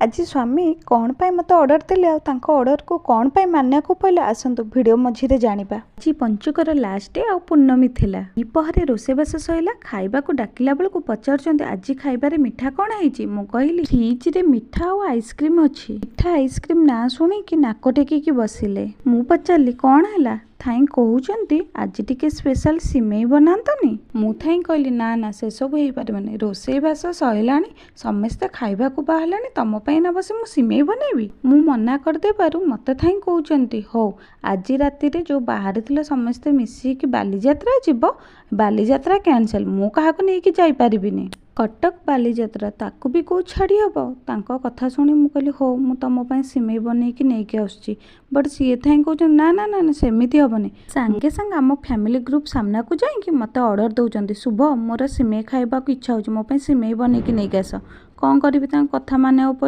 ଆଜି ସ୍ୱାମୀ କ'ଣ ପାଇଁ ମୋତେ ଅର୍ଡ଼ର ଦେଲେ ଆଉ ତାଙ୍କ ଅର୍ଡ଼ରକୁ କ'ଣ ପାଇଁ ମାନିବାକୁ ପଡ଼ିଲା, ଆସନ୍ତୁ ଭିଡ଼ିଓ ମଝିରେ ଜାଣିବା। ଆଜି ପଞ୍ଚୁକର ଲାଷ୍ଟ ଡେ ଆଉ ପୂର୍ଣ୍ଣମୀ ଥିଲା। ଦ୍ୱିପହରେ ରୋଷେଇବାସ ସଇଲା। ଖାଇବାକୁ ଡାକିଲା ବେଳକୁ ପଚାରୁଛନ୍ତି, ଆଜି ଖାଇବାରେ ମିଠା କ'ଣ ହେଇଛି? ମୁଁ କହିଲି, ଫ୍ରିଜରେ ମିଠା ଆଉ ଆଇସ୍କ୍ରିମ୍ ଅଛି। ମିଠା ଆଇସ୍କ୍ରିମ୍ ନାଁ ଶୁଣିକି ନାକ ଟେକିକି ବସିଲେ। ମୁଁ ପଚାରିଲି, କ'ଣ ହେଲା? ଥାଇଁ କହୁଛନ୍ତି, ଆଜି ଟିକେ ସ୍ପେଶାଲ ସିମେଇ ବନାନ୍ତନି। ମୁଁ ଥାଇଁ କହିଲି, ନା ନା, ସେସବୁ ହେଇପାରିବନି। ରୋଷେଇବାସ ସରିଲାଣି, ସମସ୍ତେ ଖାଇବାକୁ ବାହାରିଲାଣି, ତମ ପାଇଁ ନ ବସି ମୁଁ ସିମେଇ ବନେଇବି? ମୁଁ ମନା କରିଦେବାରୁ ମୋତେ ଥାଇଁ କହୁଛନ୍ତି, ହଉ ଆଜି ରାତିରେ ଯେଉଁ ବାହାରିଥିଲ ସମସ୍ତେ ମିଶିକି ବାଲିଯାତ୍ରା ଯିବ, ବାଲିଯାତ୍ରା କ୍ୟାନସେଲ୍। ମୁଁ କାହାକୁ ନେଇକି ଯାଇପାରିବିନି। କଟକ ବାଲିଯାତ୍ରା, ତାକୁ ବି କେଉଁ ଛାଡ଼ି ହେବ? ତାଙ୍କ କଥା ଶୁଣି ମୁଁ କହିଲି, ହଉ ମୁଁ ତମ ପାଇଁ ସିମେଇ ବନେଇକି ନେଇକି ଆସୁଛି। ବଟ୍ ସିଏ ଥାଇଁ କହୁଛନ୍ତି, ନା ନା ନା ନା, ସେମିତି ହେବନି। ସାଙ୍ଗେ ସାଙ୍ଗେ ଆମ ଫ୍ୟାମିଲି ଗ୍ରୁପ୍ ସାମ୍ନାକୁ ଯାଇକି ମୋତେ ଅର୍ଡ଼ର ଦେଉଛନ୍ତି, ଶୁଭ, ମୋର ସିମେଇ ଖାଇବାକୁ ଇଚ୍ଛା ହେଉଛି, ମୋ ପାଇଁ ସିମେଇ ବନେଇକି ନେଇକି ଆସ। କ'ଣ କରିବି, ତାଙ୍କ କଥା ମାନିବାକୁ ପଡ଼ିଲା।